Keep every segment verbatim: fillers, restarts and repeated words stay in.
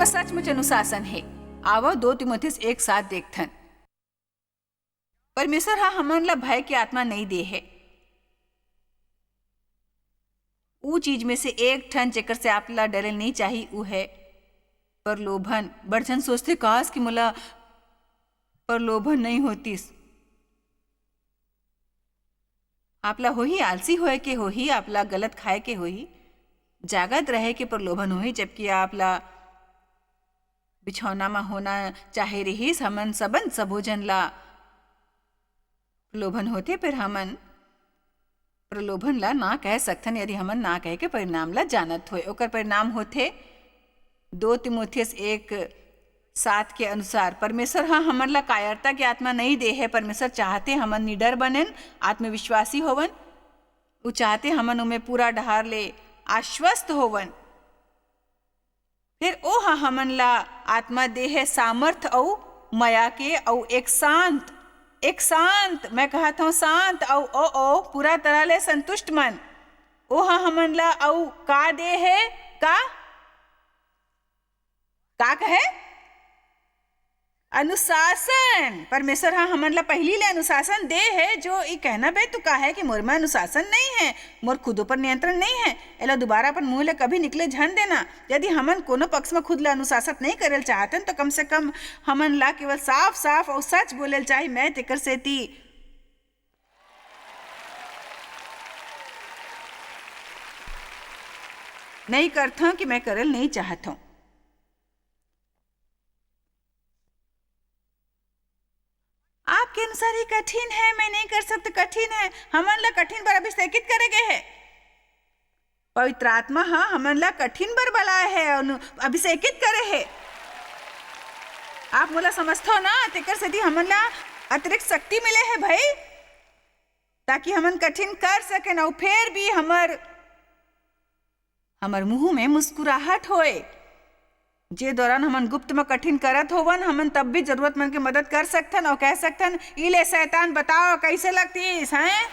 सचमुच अनुशासन हे। आवव, दो तीमुथियुस एक सात देखथन। परमेश्वर ह हमन ला भय के आत्मा नइं दे हे। ऊ चीज में से एक ठन जेकर से आप ला डरे नइं चाही, ऊ हे प्रलोभन। बड़ झन सोचथे, "काश कि मोला प्रलोभन नइं होतिस।" आप ला होही, आलसी होए के होही, आप ला गलत खाए के होही, जागत रहे के प्रलोभन होही, जबकि आप ला बिछौना म होना चाहे रिहिस। हमन सबन, सबो झन ला प्रलोभन होथे, फेर हमन प्रलोभन ला ना कह सकथन, यदि हमन ना कह के परिणाम ला जानत होय। ओकर परिणाम होथे दो तीमुथियुस एक सात के अनुसार, परमेश्वर ह हमन ला कायरता के आत्मा नइं दे हे। परमेश्वर चाहथे हमन निडर बनेन, आत्मविश्वासी होवन। ऊ चाहथे हमन ओमे पूरा डहार ले आश्वस्त होवन। फेर ओह हमन ला आत्मा दे हे सामर्थ अऊ मया के, अऊ एक शांत, एक शांत, मैं कहत हंव शांत अऊ ओ, ओ, पूरा तरह ले संतुष्ट मन। ओह हमन ला अऊ का दे हे? का, का कहे? अनुशासन। परमेश्वर ह हमन ला पहिली ले अनुशासन दे हे, जो ई कहना बेतुका हे कि मोर म अनुशासन नइं हे, मोर खुद ऊपर नियंत्रण नइं हे। एला दुबारा अपन मुंह ले कभी निकले झन देना। यदि हमन कोनो पक्ष म खुद ला अनुशासित नइं करे ल चाहथन, तो कम से कम हमन ला केवल साफ-साफ अऊ सच बोले ल चाही। मैं तेकर सेती नइं करथंव कि मैं करे ल नइं चाहत हंव। आपके अनुसार ये कठिन हे, मैं नइं कर सकत, कठिन हे। हमन ला कठिन बर अभिषेकित करे गे हे। पवित्र आत्मा ह हमन ला कठिन बर बलाए हे, अनु-, अभिषेकित करे हे। आप मोला समझथव ना, तेकर सेती हमन ला अतिरिक्त शक्ति मिले हे भई, ताकि हमन कठिन कर सकेन, अऊ फेर भी हमर, हमर मुंह में मुस्कुराहट होए। जे दौरान हमन गुप्त म कठिन करत होवन, हमन तब भी जरूरतमंद के मदद कर सकथन अऊ कह सकथन, "ई ले शैतान, बताव कइसे लगतिस, हैं?"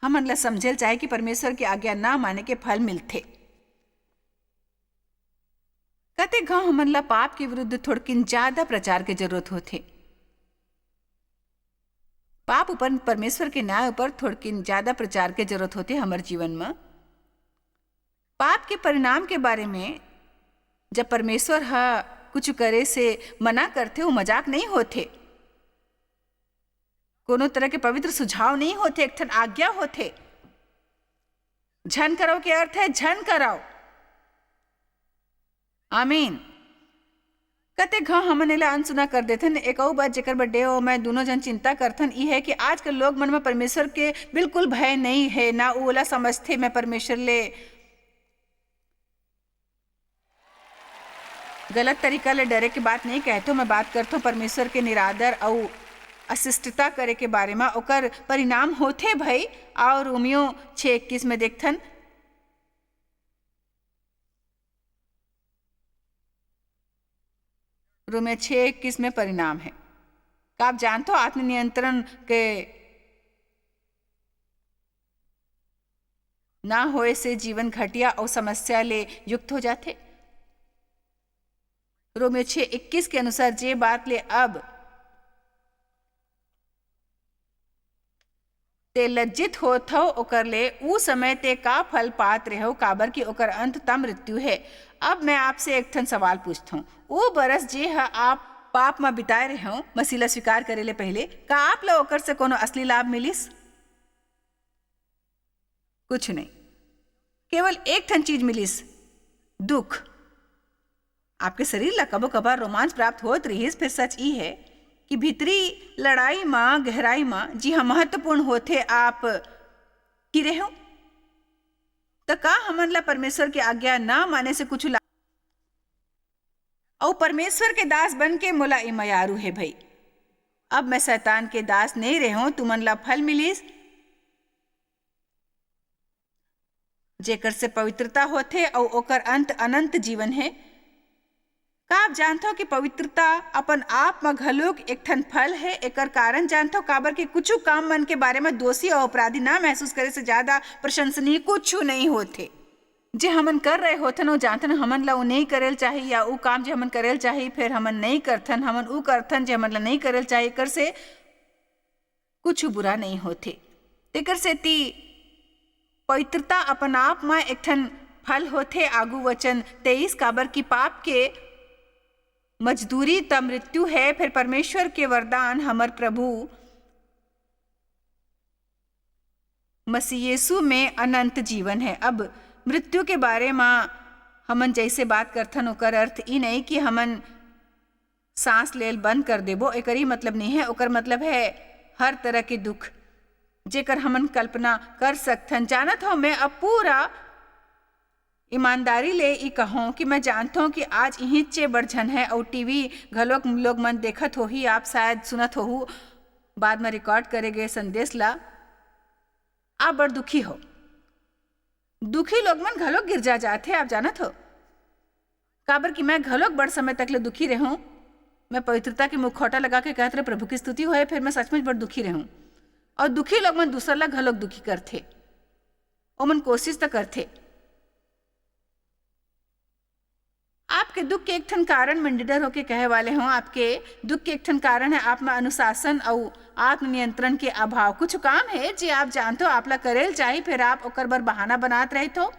हमन ला समझे ल चाही कि परमेश्वर के आज्ञा ना माने के फल मिलथे। कतेक घांव हमन ला पाप के विरुद्ध थोड़किन ज्यादा प्रचार के जरूरत होथे। पाप ऊपर परमेश्वर के न्याय ऊपर थोड़किन ज्यादा प्रचार के जरूरत होथे हमर जीवन म। पाप के परिणाम के बारे में जब परमेश्वर ह कुछ करे से मना करथे, वो मजाक नइं होथे। कोनो तरह के पवित्र सुझाव नइं होथे, एक ठन आज्ञा होथे। झन करव के अर्थ हे झन करव। आमीन। कतेक घांव हमन एला अनसुना कर देथन। एक अऊ बात, जेकर बर डेव अऊ मैं दूनों झन चिंता करथन, ई हे कि आजकल लोग मन म परमेश्वर के बिल्कुल भय नइं हे, ना वो ओला समझथे। मैं परमेश्वर ले गलत तरीका ले डरे के बात नइं कहत हंव, मैं बात करत हंव परमेश्वर के निरादर अऊ अशिष्टता करे के बारे म। ओकर परिणाम होथे भई, अऊ रोमियो छह इक्कीस में देखथन, रोमियो छह इक्कीस में परिणाम हे। का आप जानथव, आत्मनियंत्रण के ना होए से जीवन घटिया अऊ समस्या ले युक्त हो जाथे। रोमियो छह इक्कीस के अनुसार, जे बात ले अब ते लज्जित होत हव, ओकर ले ऊ समय ते का फल पात रेहव, काबर कि ओकर अंत त मृत्यु हे। अब मैं आपसे एक ठन सवाल पूछथंव, ऊ बरस जे ह आप पाप म बिताए रेहव, मसीह ला स्वीकार करे ले पहिले, का आप ला ओकर से कोनो असली लाभ मिलिस? कुछ नहीं, केवल एक ठन चीज मिलिस, दुख। आपके शरीर ला कभो-कभार रोमांच प्राप्त होत रिहिस, फेर सच ई हे कि भीतरी लड़ाई म, गहराई म, जी हाँ, महत्वपूर्ण होथे, आप की रेहव? त का हमन ला परमेश्वर के आज्ञा ना माने से कुछ ला-, अऊ परमेश्वर के दास बन के मोला ए मयारू हे भई। अब मैं शैतान के दास नइं रेहंव, तुमन ला फल मिलिस, जेकर से पवित्रता होथे अऊ ओकर अंत अनंत जीवन हे। का आप जानथव कि पवित्रता अपन आप म घलोक एक ठन फल हे? एकर कारण जानथव, काबर कि कुछु काम मन के बारे म दोषी अउ अपराधी ना महसूस करे से ज्यादा प्रशंसनीय कुछु नइ होथे। जे हमन कर रहे होथन, वो जानथन हमन ला वो नइ करेल चाही, या वो काम जे हमन करेल चाही, फेर हमन नइ करथन, हमन वो करथन जे हमन ला नइ करेल चाही, एकर से कुछु बुरा नइ होथे। तेकर सेती पवित्रता अपन आप म एक ठन फल होथे। आगू वचन तेईस, काबर कि पाप के मजदूरी त मृत्यु है, फेर परमेश्वर के वरदान हमर प्रभु मसीह यीशु में अनंत जीवन है। अब मृत्यु के बारे म हमन जैसे बात करथन, ओकर अर्थ ई नहीं कि हमन सांस लेल बंद कर देबो, एकर ई मतलब नहीं है। ओकर मतलब है हर तरह के दुख, जेकर हमन कल्पना कर सकथन। जानत हो, मैं अब पूरा ईमानदारी ले ई कहूँ कि मैं जानत हूँ कि आज इहिंचे बड़ झन है, अउ टीवी घलोक लोग मन देखत होही, आप शायद सुनत होहू बाद में रिकॉर्ड करे गए संदेश ला। आप बड़ दुखी हो। दुखी लोग मन घलोक गिरजा जात हे, आप जानत हो, काबर कि मैं घलोक बड़ समय तक ले दुखी रहूं। मैं पवित्रता के मुखौटा लगा के कहत रहे, "प्रभु की स्तुति होए," फिर मैं सचमुच बड़ दुखी रहूं। और दुखी लोग मन दूसर ला घलोक दुखी करथे। ओमन कोशिश त करथे। आपके दुख के एक ठन कारण, मैं निडर होके कहे वाले हूँ, आपके दुख के एक ठन कारण है आप में अनुशासन अउ आत्मनियंत्रण के अभाव। कुछ काम है जे आप जानते हो आप ला करेल चाही, फिर आप ओकर बर बहाना बनात रहत हो।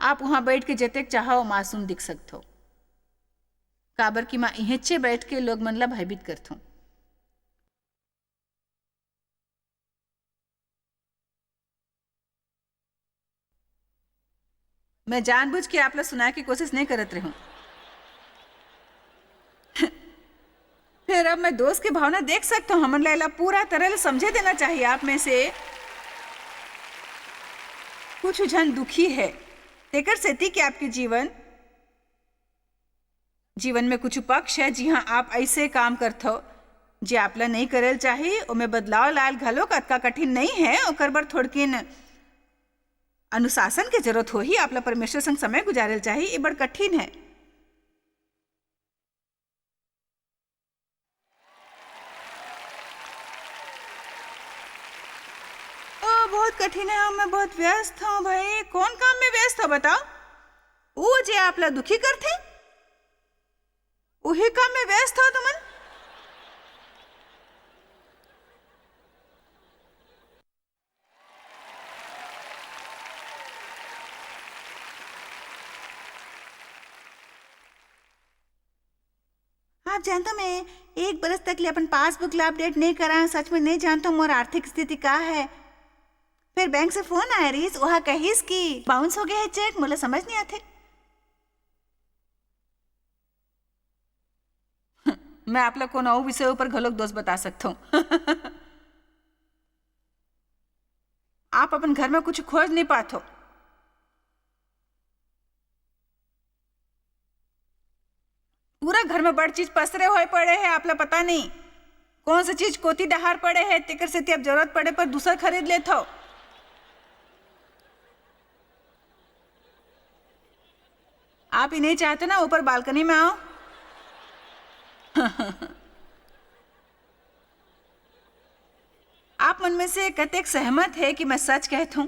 आप वहां बैठ के जतेक चाहो मासूम दिख सकत हो, काबर कि मैं इहेचे बैठ के लोग मन ला भयभीत करत हूँ। मैं जानबूझ के आप ला सुनाए के कोशिश नहीं करत रहूं। फिर अब मैं दोष के भावना देख सकता हूँ। हमन ला एला पूरा तरह ले समझे देना चाहिए। आप में से कुछ झन दुखी है, तेकर सेती कि आपके जीवन, जीवन में कुछ पक्ष है, जिहां आप ऐसे काम करथो, जे आप ला नहीं करेल चाही। ओमे बदलाव लायल घलो अतका कठिन नहीं है। ओकर बर थोड़किन अनुशासन के जरूरत होही। आप ला परमेश्वर संग समय गुजारेल चाही, ये बड़ कठिन है। ओ, बहुत कठिन है, मैं बहुत व्यस्त हूँ भाई। कौन काम में व्यस्त हो बताओ? वो जे आप ला दुखी करथे, उही काम में व्यस्त हो तुमन। आप जानता, मैं एक बरस तक ले अपन पासबुक ला अपडेट नहीं करा। सच में नहीं जानता मोर आर्थिक स्थिति का है। फिर बैंक से फोन आए रहीस, वहा कहिस कि बाउंस हो गया है चेक। मोला समझ नहीं आते। मैं आप ला कोनो अउ विषय ऊपर घलोक दोष बता सकता हूँ। आप अपन घर में कुछ खोज नहीं पात हो। पूरा घर में बड़ चीज पसरे हुए पड़े हैं, आप ला पता नहीं कौन सी चीज कोती डहार पड़े है, तेकर सेती अब जरूरत पड़े पर दूसर खरीद लेत हो। आप ही नहीं चाहते ना ऊपर बालकनी में आओ। आप मन में से कतेक सहमत है कि मैं सच कहत हूं?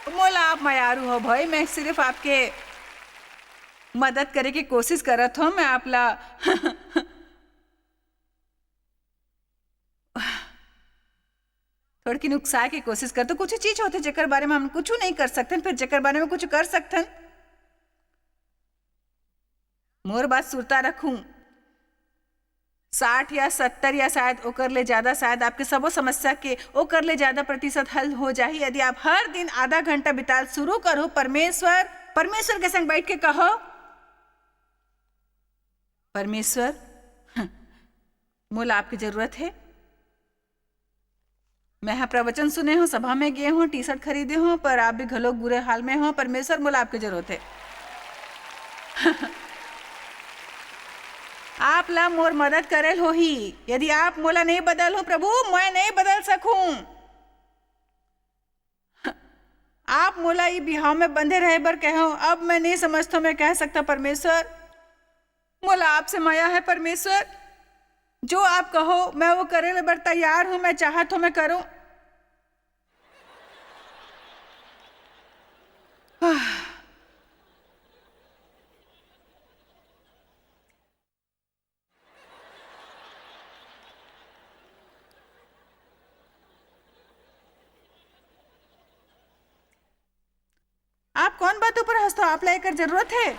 मोला आप मयारू हो भाई, मैं सिर्फ आपके मदद करे के कोशिश करत हूं। मैं आप ला थोड़किन उकसाए के कोशिश करत हूं। कुछ चीज होथे जेकर बारे में हम कुछ नहीं कर सकते, फिर जेकर बारे में कुछ कर सकते। मोर बात सुरता रखूं, साठ या सत्तर या शायद ओकर ले ज्यादा, शायद आपके सबो समस्या के ओकर ले ज्यादा प्रतिशत हल हो जाही, यदि आप हर दिन आधा घंटा बिताल शुरू करो। परमेश्वर, परमेश्वर के संग बैठ के कहो, "परमेश्वर, मोला आपकी जरूरत है।" मैं ह प्रवचन सुने हूँ, सभा में गए हूँ, टी शर्ट खरीदे हूँ, पर आप भी घलो बुरे हाल में हो। परमेश्वर, मोला आपके जरूरत है। आप ला मोर मदद करेल होही। यदि आप मोला नहीं बदल हो प्रभु, मैं नहीं बदल सकूं। आप मोला ई बिहाव में बंधे रहे बर कहो। अब मैं नहीं समझता, मैं कह सकता, परमेश्वर, मोला आपसे मया है परमेश्वर, जो आप कहो मैं वो करे बर तैयार हूँ, मैं चाहत हूँ मैं करूँ। आप कौन बात ऊपर हंसते हो? आप ला एकर जरूरत है?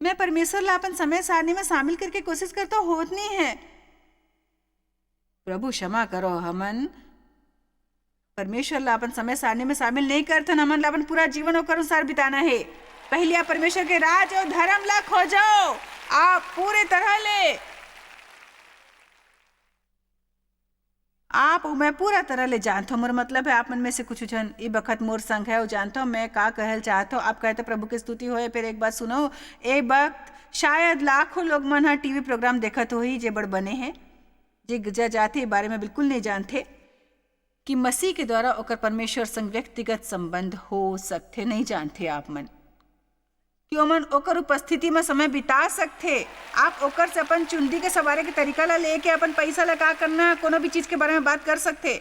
मैं परमेश्वर ला अपन समय सारणी में शामिल करके कोशिश करता होत नहीं है। प्रभु क्षमा करो, हमन परमेश्वर ला अपन समय सारणी में शामिल नहीं करथन। हमन ला अपन पूरा जीवन ओकर अनुसार बिताना है। पहले आप परमेश्वर के राज और धर्म ला खोजो, आप पूरे तरह ले आप अउ मैं पूरा तरह ले जानथों। मोर मतलब है, आप मन में से कुछ झन ई बखत मोर संग है, अउ जानथों मैं का कहल चाहत हूँ। आप कहते प्रभु की स्तुति होए। फिर एक बात सुनो, ए वक्त शायद लाखों लोग मन ह टीवी प्रोग्राम देखत होही, जे बड़ बने हैं, जे गिरजा जाथे, ए बारे में बिल्कुल नहीं जानथे कि मसीह के द्वारा ओकर परमेश्वर संग व्यक्तिगत संबंध हो सकथे। नहीं जानथे आप मन कि ओमन ओकर उपस्थिति म समय बिता सकथे। आप ओकर से अपन चुंदी के सवारे के तरीका ला लेके अपन पैसा ला का करना है, कोनो भी चीज के बारे में बात कर सकथे।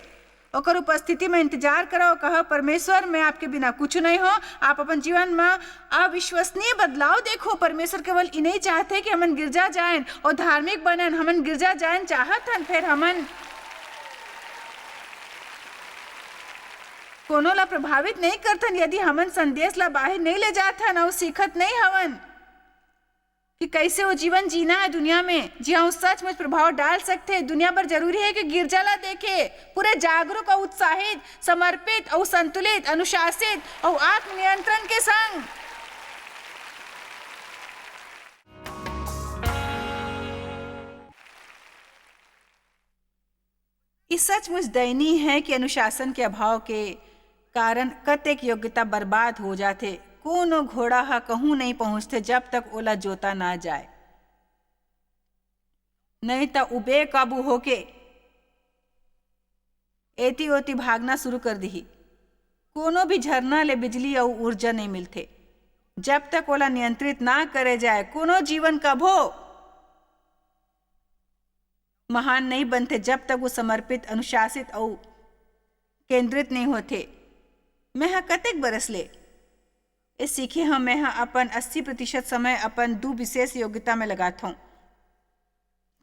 ओकर उपस्थिति म इंतजार करो, कहो, "परमेश्वर, मैं आपके बिना कुछ नहीं हो।" आप अपन जीवन म अविश्वसनीय बदलाव देखो। परमेश्वर केवल इनही चाहथे कि हमन गिरजा जाएन और धार्मिक बनन। हमन गिरजा जाएन चाहत हन, फिर हमन कोनो ला प्रभावित नहीं करथन, यदि हमन संदेश ला बाहिर नहीं ले जाथन अउ सीखत नहीं हवन कि कैसे वो जीवन जीना है दुनिया में, जिहाँ वो सचमुच प्रभाव डाल सकथे। दुनिया भर जरूरी है कि गिरजा ला देखे, पूरे जागरूक अउ उत्साहित, समर्पित अउ संतुलित, अनुशासित अउ आत्मनियंत्रण के संग। ये सचमुच दयनीय है कि अनुशासन के अभाव के कारण कतेक योग्यता बर्बाद हो जाथे। कोनो घोड़ा ह कहूं नहीं पहुंचथे, जब तक ओला जोता ना जाए, नहीं त उ बेकाबू होके एती ओती भागना शुरू कर दिही। कोनो भी झरना ले बिजली अउ ऊर्जा नहीं मिलथे, जब तक ओला नियंत्रित ना करे जाए। कोनो जीवन कभो महान नहीं बनथे, जब तक वो समर्पित, अनुशासित अउ केंद्रित नहीं होथे। मैं ह कतेक बरस ले ए सीखे हंव, मैं ह अपन अस्सी प्रतिशत समय अपन दू विशेष योग्यता में लगाथंव,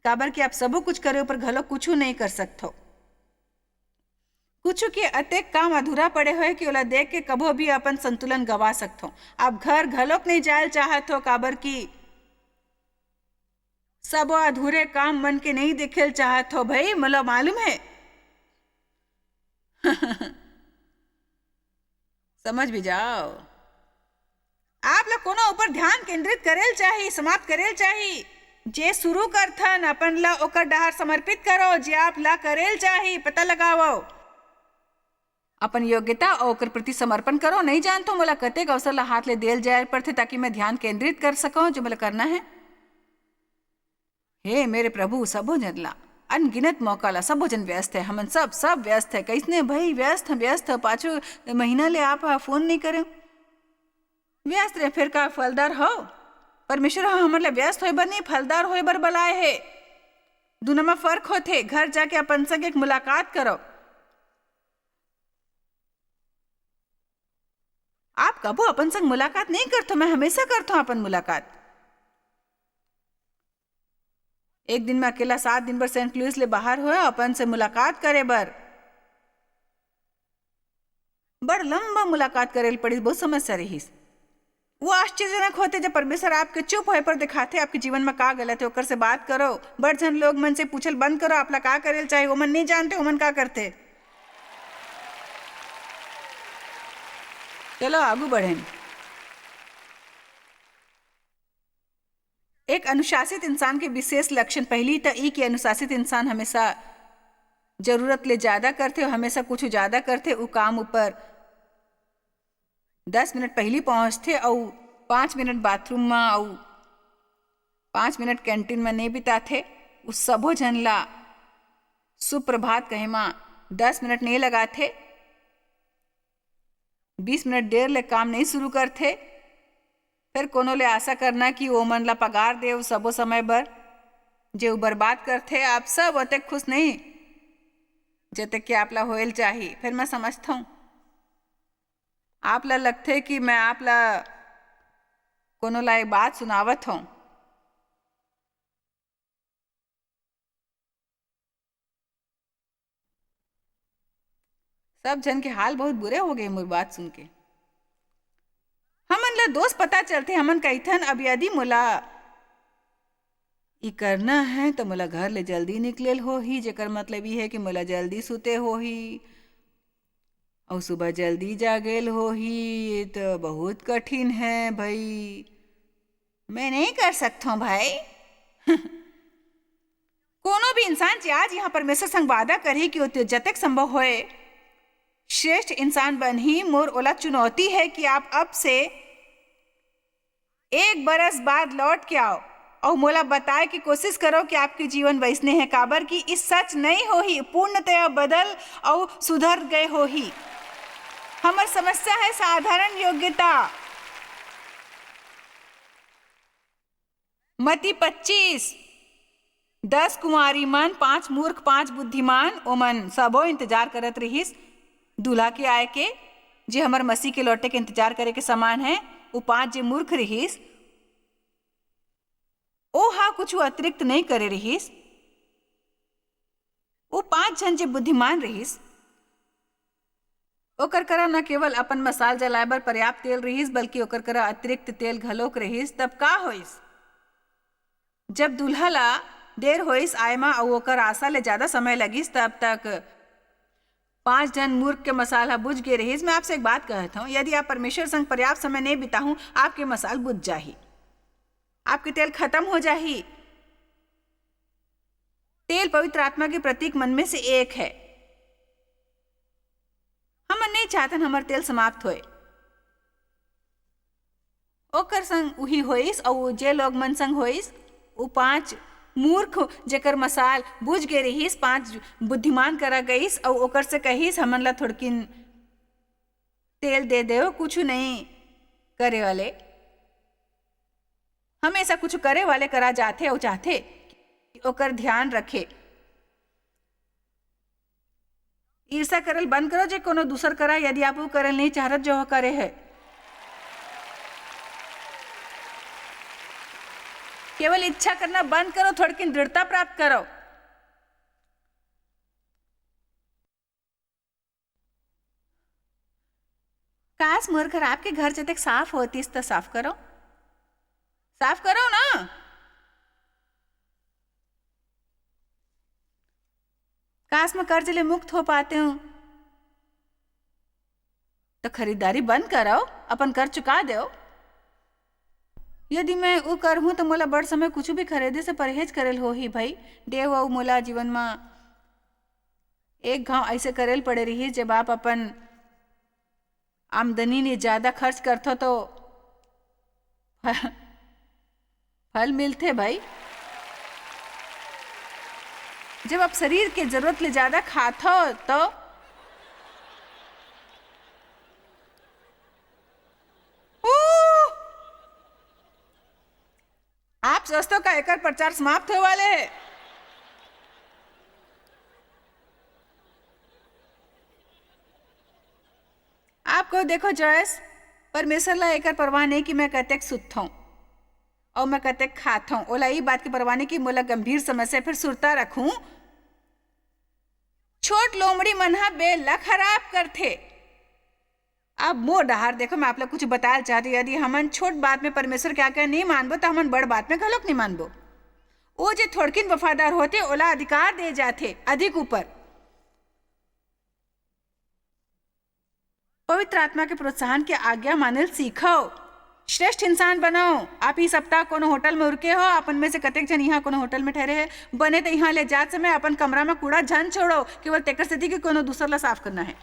काबर कि आप सबो कुछ करे ऊपर घलो कुछु नहीं कर सकथो। कुछु के अतेक काम अधूरा पड़े होए कि ओला देख के कभो भी अपन संतुलन गवा सकथो। आप घर घलोक नहीं जायल चाहत हो, काबर कि सबो अधूरे काम मन के नहीं देखेल चाहत हो भई, मोला मालूम है। समझ भी जाओ, आप ला कोनो ऊपर ध्यान केंद्रित करेल चाही, समाप्त करेल चाही। जे शुरू करथन, अपन ला ओकर डहार समर्पित करो। जे आप ला करेल चाही, पता लगाओ। अपन योग्यता अउ ओकर प्रति समर्पण करो। नहीं जानथो मोला कतेक अवसर ला हाथ ले देल जाए पड़थे, ताकि मैं ध्यान केंद्रित कर सकंव, जो मोला करना है। हे मेरे प्रभु, सबो जन ला अनगिनत मौका ला, सबो जन व्यस्त है, हमन सब, सब व्यस्त है। कैसने भई व्यस्त, व्यस्त, पाछू महीना ले आप ह फोन नहीं करे। व्यस्त रहे, फिर का फलदार हो? परमेश्वर ह हमन ला व्यस्त होए बर नहीं, फलदार होए बर बलाए हे। दुनो म फर्क होथे। घर जाके अपन संग एक मुलाकात करो। आप कभू अपन संग मुलाकात नहीं करथो, मैं हमेशा करथो अपन मुलाकात। एक दिन मैं अकेला सात दिन बर सेंट लुइस ले बाहर होया अपन से मुलाकात करे बर। बड़ लंबा मुलाकात करे ल पड़िस, बहुत समस्या रहिस। वो आश्चर्यजनक होथे जब परमेश्वर आपके चुप होए पर दिखाथे, आपके जीवन में का गलत है, ओकर से बात करो। बड़ झन लोग मन से पूछल बंद करो, आप ला का करे ल चाही, ओमन नहीं जानते, ओमन का करथे। चलो आगू बढ़ेन। एक अनुशासित इंसान के विशेष लक्षण, पहली त ई कि अनुशासित इंसान हमेशा जरूरत ले ज्यादा करथे, हमेशा कुछ ज्यादा करथे, उ काम ऊपर दस मिनट पहली पहुंचथे अउ पाँच मिनट बाथरूम म अउ पाँच मिनट कैंटीन म नहीं बिताथे। उ सबो झन ला सुप्रभात कहे मा दस मिनट नहीं लगाथे, बीस मिनट देर ले काम नहीं शुरू करथे, फिर कोनो ले आशा करना कि वो मन ला पगार दे सबो समय बर, जे वो बर्बाद करथे। आप सब ओतेक खुश नहीं, जतेक कि आप ला होएल चाही। फिर मैं समझथौं, आप ला लगथे कि मैं आप ला कोनो ला एक बात सुनावत हौं। सब झन के हाल बहुत बुरे हो गए मोर बात सुन के। हमन ला दोष पता चलथे, हमन कहिथन, अब यदि मोला ई करना है तो मोला घर ले जल्दी निकलेल होही, जेकर मतलब ई है कि मोला जल्दी सुते होही, अउ सुबह जल्दी जागेल होही, तो बहुत कठिन है भाई। मैं नहीं कर सकता हूँ भाई। कोनो भी इंसान जे आज यहाँ परमेश्वर संग वादा करही कि ओते जतेक संभव होए श्रेष्ठ इंसान बनही, मोर ओला चुनौती है कि आप अब से एक बरस बाद लौट के आओ अउ मोला बताए के कोशिश करो कि आपके जीवन वैसने है, काबर कि ई सच नहीं होही, पूर्णतया बदल अउ सुधर गए होही। हमर समस्या है साधारण योग्यता। मती पच्चीस। दस कुंवारी मन, पांच मूर्ख, पांच बुद्धिमान, ओमन सबो इंतजार करत रिहिस दूल्हा के आए के, जे हमर मसीह के लौटे के इंतजार करे के समान है। वो पांच जे मूर्ख रिहिस, ओ हा कुछु अतिरिक्त नहीं करे रिहिस। वो पांच झन जे बुद्धिमान रिहिस, ओकर करा न केवल अपन मसाल जलाए बर पर्याप्त तेल रिहिस, बल्कि ओकर करा अतिरिक्त तेल घलोक रिहिस। तब का होइस? जब दूल्हा ला देर होइस आए म अउ ओकर आशा ले ज्यादा समय लगिस, तब तक पांच झन मूर्ख के मसाल ह बुझ गे रिहिस। मैं आपसे एक बात कहत हूँ, यदि आप परमेश्वर संग पर्याप्त समय नहीं बिताहू, आपके मसाल बुझ जाही, आपके तेल खत्म हो जाही। तेल पवित्र आत्मा के प्रतीक मन में से एक है। हमन नहीं चाहतन हमर तेल समाप्त होए। ओकर संग उही होइस, अउ जे लोग मन संग होइस, उ पांच मूर्ख, जेकर मसाल बुझ गे रिहिस, पांच बुद्धिमान करा गइस, अउ ओकर से कहिस, "हमन ला थोड़किन तेल दे देव, कुछु नहीं करे वाले।" हमेशा कुछु करे वाले करा जाथे अउ चाहथे कि ओकर ध्यान रखे। ईर्ष्या करल बंद करो, जे कोनो दूसर करा, यदि आप वो करल नहीं चाहत, जो वो करे है। केवल इच्छा करना बंद करो, थोड़किन दृढ़ता प्राप्त करो। काश मोर घर आपके घर जतेक साफ होतिस, त साफ करो, साफ करो ना। काश मैं कर्ज ले मुक्त हो पाते हूँ। तो खरीदारी बंद करो, अपन कर्ज चुका दो। यदि मैं उ करहूँ, तो मोला बड़ समय कुछ भी खरीदे से परहेज करेल होही भाई। देव अउ मोला जीवन म एक घाव ऐसे करेल पड़े रही, जब आप अपन आमदनी ले ज्यादा खर्च करथो, तो फल मिलथे भाई। जब आप शरीर के जरूरत ले ज्यादा खाथो, तो ऊ! आप सोचथो का एकर प्रचार समाप्त होए वाले है? आपको देखो जॉयस, परमेश्वर ला एकर परवाह नहीं कि मैं कतेक सुतथौं अउ मैं कतेक खाथौं। ओला ई बात के परवाह नहीं कि मोला गंभीर समस्या फिर सुरता रखूं। छोट लोमड़ी मन ह बेल ला खराब करथे। अब मोर डहार देखो, मैं आप ला कुछ बताए चाहती हूँ, यदि हमन छोट बात में परमेश्वर के आज्ञा नहीं मानबो, तो हमन बड़ बात में घलोक नहीं मानबो। वो जे थोड़किन वफादार होथे, ओला अधिकार दे जाथे अधिक ऊपर। पवित्र आत्मा के प्रोत्साहन के आज्ञा मानेल सीखो। श्रेष्ठ इंसान बनो। आप ई सप्ताह कोनो होटल में रुके हो, अपन में से कतेक झन यहाँ कोनो होटल में ठहरे हैं, बने तो यहाँ ले जात समय अपन कमरा में कूड़ा झन छोड़ो, केवल तेकर सेती कि कोनो दूसर ला साफ करना है।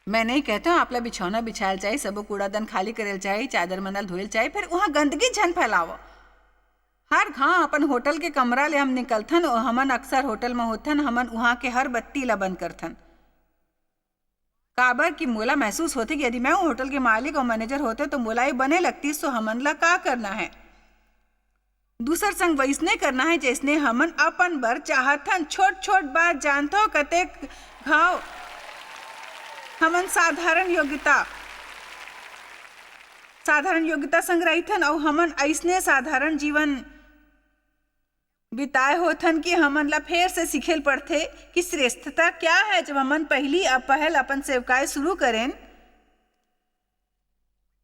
मैं नहीं कहता हूँ आप ला बिछौना बिछायल चाही, सबो कूड़ादन खाली करल चाही, चादर मन ला धोयल चाही, फिर वहाँ गंदगी झन फैलावो। हर घांव अपन होटल के कमरा ले हम निकलथन, ओ हमन अक्सर होटल म होथन, हमन उहाँ के हर बत्ती ला बंद करथन। काबर कि मोला महसूस होथे कि यदि मैं होटल के मालिक अउ मैनेजर होते तो मोला ये बने लगतीस, तो हमन ला का करना है? दूसर संग वइसने करना है जइसने हमन अपन बर चाहथन। छोट-छोट बात जानथो, कतेक घाव हमन साधारण योग्यता, साधारण योग्यता संग रहिथन अउ हमन अइसने साधारण जीवन बिताए होथन कि हमन ला फेर से सीखे ल पड़थे कि श्रेष्ठता क्या है। जब हमन पहली अ, पहल अपन सेवकाई शुरू करेन,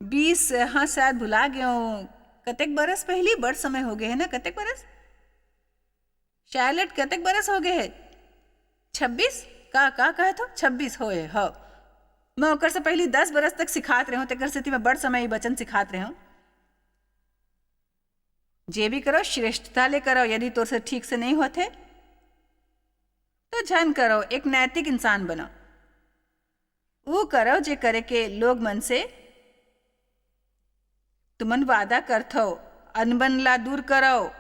बीस, हाँ, शायद भुला गेंव, कतेक बरस पहली, बड़ समय हो गए है ना, कतेक बरस? शायलेट, कतेक बरस हो गए है? छब्बीस? का, का कहे थो? छब्बीस होए, हव। मैं ओकर से पहली दस बरस तक सिखात रहे हूँ, तेकर सेती मैं बड़ समय ई वचन सिखात रहे हूँ। जे भी करो, श्रेष्ठता ले करो। यदि तोर से ठीक से नहीं होथे, तो झन करो, एक नैतिक इंसान बनो। वो करो, जे करे के लोग मन से तुमन वादा करथो, अनबन ला दूर करो,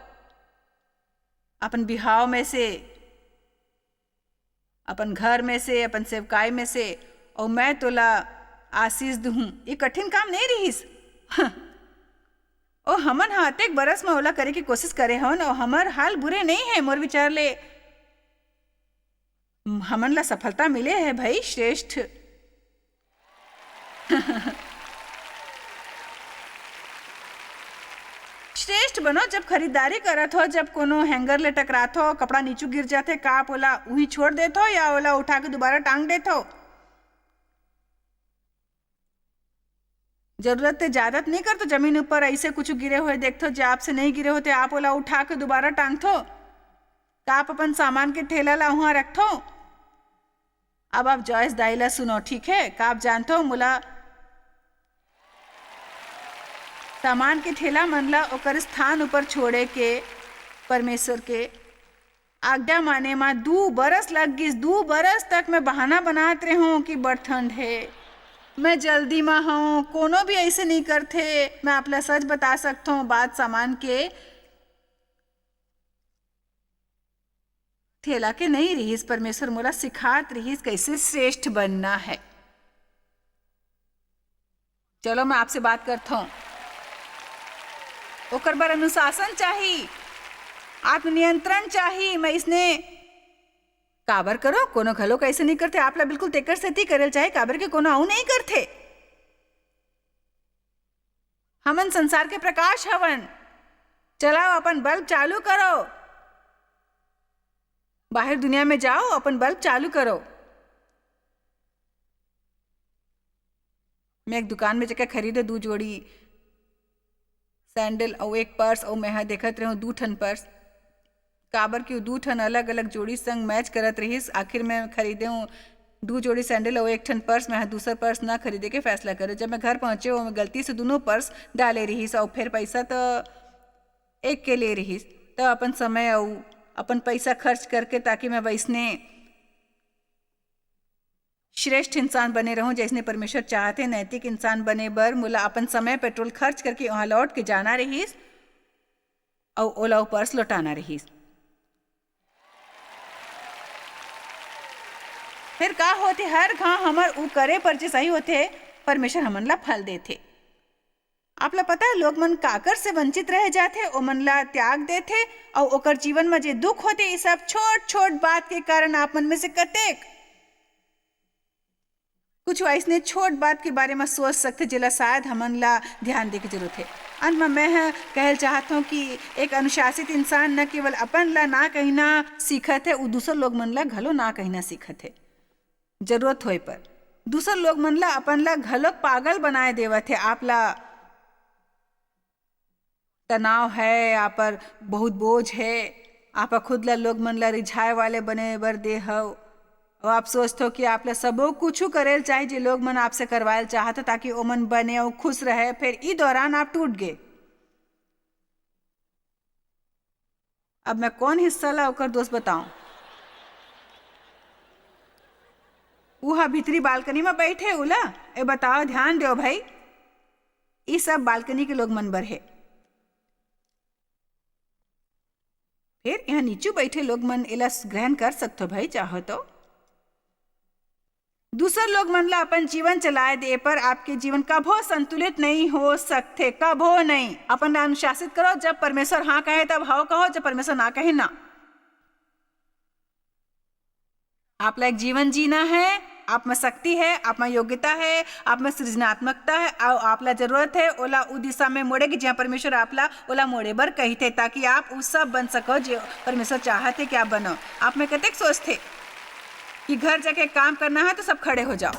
अपन बिहाव में से, अपन घर में से, अपन सेवकाई में से, और मैं तोला आशीष दूहूं। ये कठिन काम नहीं रहिस। ओ, हमन ह अतेक बरस म ओला करे के कोशिश करे हवन, और हमर हाल बुरे नहीं है, मोर विचार ले। हमन ला सफलता मिले है भाई, श्रेष्ठ। श्रेष्ठ बनो, जब खरीदारी करत हो, जब कोनो हैंगर ले टकराथो, कपड़ा नीचू गिर जाथे, का आप ओला उही छोड़ देथो या ओला उठा के दोबारा टांग देथो? जरूरत ते ज्यादा त नहीं करथो, जमीन ऊपर ऐसे कुछ गिरे हुए देखथो, जे आपसे नहीं गिरे होते, आप ओला उठा के दोबारा टांगथो? का आप अपन सामान के ठेला ला उहाँ रखथो? अब आप जॉयस दाई ला सुनो, ठीक है? का आप जानथो, मोला सामान के ठेला मन ला ओकर स्थान ऊपर छोड़े के परमेश्वर के आज्ञा माने मा दू बरस लग गिस। दू बरस तक मैं बहाना बनात रेहूं कि बड़ ठंड है, मैं जल्दी मा हूं, कोनो भी ऐसे नहीं करथे। मैं आप ला सच बता सकथों, बात सामान के ठेला के नहीं रिहिस, परमेश्वर मोला सिखात रिहिस कैसे श्रेष्ठ बनना है। चलो, मैं आपसे बात करता हूँ। ओकर बर अनुशासन चाही, आत्मनियंत्रण चाही। मैं इसने काबर करो, कोनो घलो कैसे नहीं करथे। आप ला बिल्कुल तेकर सेती करेल चाहे, काबर के कोनो अऊ नहीं करथे। हमन संसार के प्रकाश हवन। चलाओ, अपन बल्ब चालू करो, बाहर दुनिया में जाओ, अपन बल्ब चालू करो। मैं एक दुकान में जाके खरीदे दू जोड़ी सैंडल अउ एक पर्स, अउ मैं ह देखत रहूं दू ठन पर्स, काबर कि वो दू ठन अलग-अलग जोड़ी संग मैच करत रहिस। आखिर मैं खरीदे हूं दू जोड़ी सैंडल अउ एक ठन पर्स। मैं ह दूसर पर्स ना खरीदे के फैसला करे। जब मैं घर पहुंचे, वो मैं गलती से दोनों पर्स डाले रहिस अउ फिर पैसा तो एक के ले रहिस। तो अपन समय अउ अपन पैसा खर्च करके, ताकि मैं वैसने श्रेष्ठ इंसान बने रहूं, जैसने परमेश्वर चाहते, नैतिक इंसान बने बर मोला अपन समय, पेट्रोल खर्च करके वहां लौट के जाना रहिस अउ ओला वो पर्स लौटाना रहिस। फिर का होथे, हर घांव हमर उ करे पर जे सही होथे, परमेश्वर हमन ला फल देथे। आप ला पता है, लोग मन काकर से वंचित रह जाथे, ओमन ला त्याग देथे, अउ ओकर जीवन म जे दुख होथे, ये सब छोट-छोट बात के कारण आप मन में से कतेक कुछ अइसने छोट बात के बारे म सोच सकथे, जेला शायद हमन ला ध्यान दे के जरूरत हे। अंत म मैं ह कहल चाहत हूँ कि एक अनुशासित इंसान न केवल अपन ला ना कहना सीखत हे, उ दूसर लोग मन ला घलो ना कहना सीखत हे। जरूरत होए पर दूसर लोग मन ला अपन ला घलोक पागल बनाए देवत हे। आप ला तनाव है, आप पर बहुत बोझ है, आप खुद ला लोग मन ला रिझाए वाले बने बर दे हव। अउ आप सोचथो कि आप ला सबो कुछु करेल चाही, जे लोग मन आपसे करवाएल चाहत हो, ताकि ओमन बने अउ खुश रहे, फिर ई दौरान आप टूट गे। अब मैं कौन हिस्सा ला ओकर दोष बताऊं? उहा भीतरी बालकनी म बैठे उला। ए बताओ, ध्यान देव भाई, ई सब बालकनी के लोग मन बर हे। फिर यहाँ नीचू बैठे लोग मन एला ग्रहण कर सकथो भाई, चाहो तो। दूसर लोग मन ला अपन जीवन चलाए दे पर आपके जीवन कभो संतुलित नहीं हो सकथे, कभो नहीं। अपन ला अनुशासित करो, जब परमेश्वर हाँ कहे तब हाँ कहो, जब परमेश्वर ना कहे ना। आप ला एक जीवन जीना है, आप में शक्ति है, आप में योग्यता है, आप में सृजनात्मकता है, अउ आप ला जरूरत है ओला उ दिशा में मोड़े के, जहाँ परमेश्वर आप ला ओला मोड़े बर कहिथे, ताकि आप उ सब बन सको जो परमेश्वर चाहत है कि आप बनो। आप में कतेक सोचथे कि घर जाके काम करना है तो सब खड़े हो जाओ।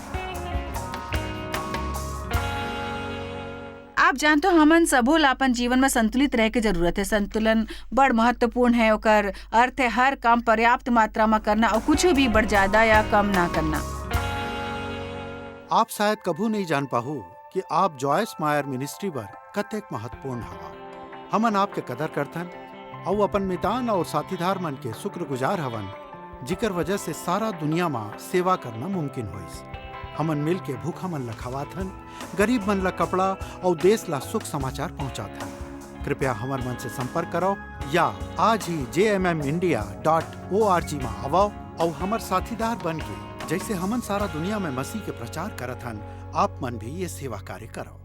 आप जानथो, हमन सबो ला अपन जीवन में संतुलित रहे के जरूरत है। संतुलन बड़ महत्वपूर्ण है। ओकर अर्थ है हर काम पर्याप्त मात्रा में करना और कुछ भी बड़ ज्यादा या कम ना करना। आप शायद कभू नहीं जान पाहू कि आप जॉयस मायर मिनिस्ट्री बर कतेक महत्वपूर्ण हवा। हमन आपके कदर करथन अउ अपन मितान और साथीदार मन के शुक्रगुजार हवन, जिकर वजह से सारा दुनिया मा सेवा करना मुमकिन होइस। हमन मिल के भूखा मन ला खवाथन, गरीब मन ला कपड़ा अउ देश ला सुख समाचार पहुंचाथन। कृपया हमर मन से संपर्क करो या आज ही J M M India dot O R G मा आवो अउ हमर साथीदार बन के, जैसे हमन सारा दुनिया में मसीह के प्रचार करत हन, आप मन भी ये सेवा कार्य करो।